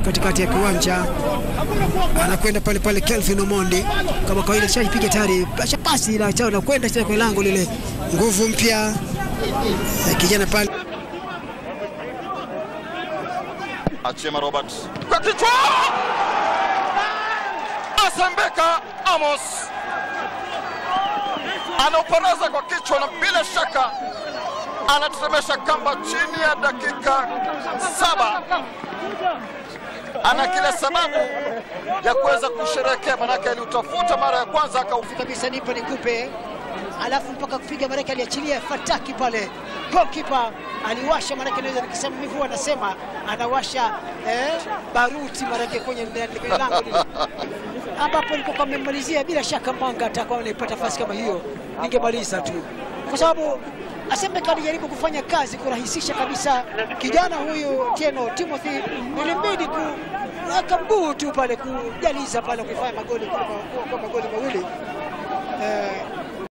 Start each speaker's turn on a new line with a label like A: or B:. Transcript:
A: Katikati ya kiwanja anakwenda pale pale Kelvin Omondi kama kawaida, shapiga tayari pasi la chao na kwenda tena kwenye lango lile, nguvu mpya kijana pale.
B: Achema Robert kwa kichwa, Asembeka Amos anauparaza kwa kichwa na bila shaka anatetemesha kamba chini ya dakika 7. Ana kila sababu ya kuweza kusherehekea, manake aliutafuta mara ya kwanza akaufika
A: kabisa, nipe nikupe, alafu mpaka kupiga, manake aliachilia fataki pale, goalkeeper aliwasha, manake naweza nikisema mimi huwa nasema anawasha baruti manake kwenye lango lile, ambapo nilikuwa nimemalizia. Bila shaka Mwanga atakuwa anapata nafasi kama hiyo, ningemaliza tu, kwa sababu Asembeka alijaribu kufanya kazi kurahisisha kabisa kijana huyu Tieno Timothy, ilimbidi kuweka mguu tu pale kujaliza pale kufanya magoli kwa magoli mawili.